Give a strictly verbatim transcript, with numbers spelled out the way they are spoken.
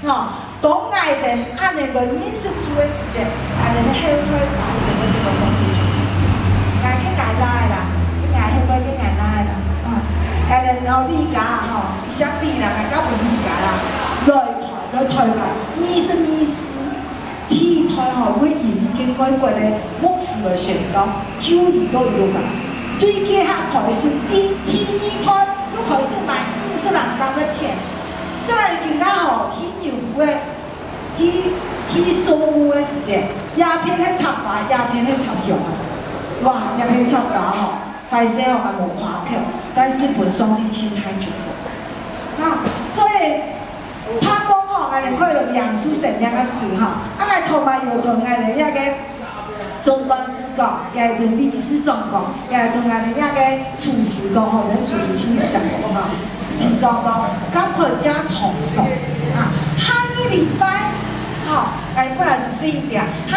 吼，當𠊎兜恁樣來認識主个時節，𠊎兜个後代子孫會得到上帝祝福。𠊎个𠊎倈仔啦，个𠊎後代个𠊎倈仔啦，啊，𠊎兜老李家吼，一下比啦，𠊎交分李家啦，來台，來台灣，二十二世，第一代吼，會因為个外國个牧師來宣教，就一路一路來。對該下開始，第，第二代又開始買五十零間个田，所以今下吼，去牛埔个 去，去掃墓个時節，這片係插花，這片係插香啊。哇，這片插花吼，壞勢吼，還無誇口，但是分上帝盡大祝福。啊，所以，盼望吼，𠊎兜可以領受聖靈个水吼，啊，𠊎頭擺有同𠊎兜這个 總幹事講，也係同理事長講，也係同𠊎兜這个廚師講吼，𠊎兜廚師盡有信心吼。聽講講，趕快加重手啊，下個禮拜，吼，𠊎本來係十一點，下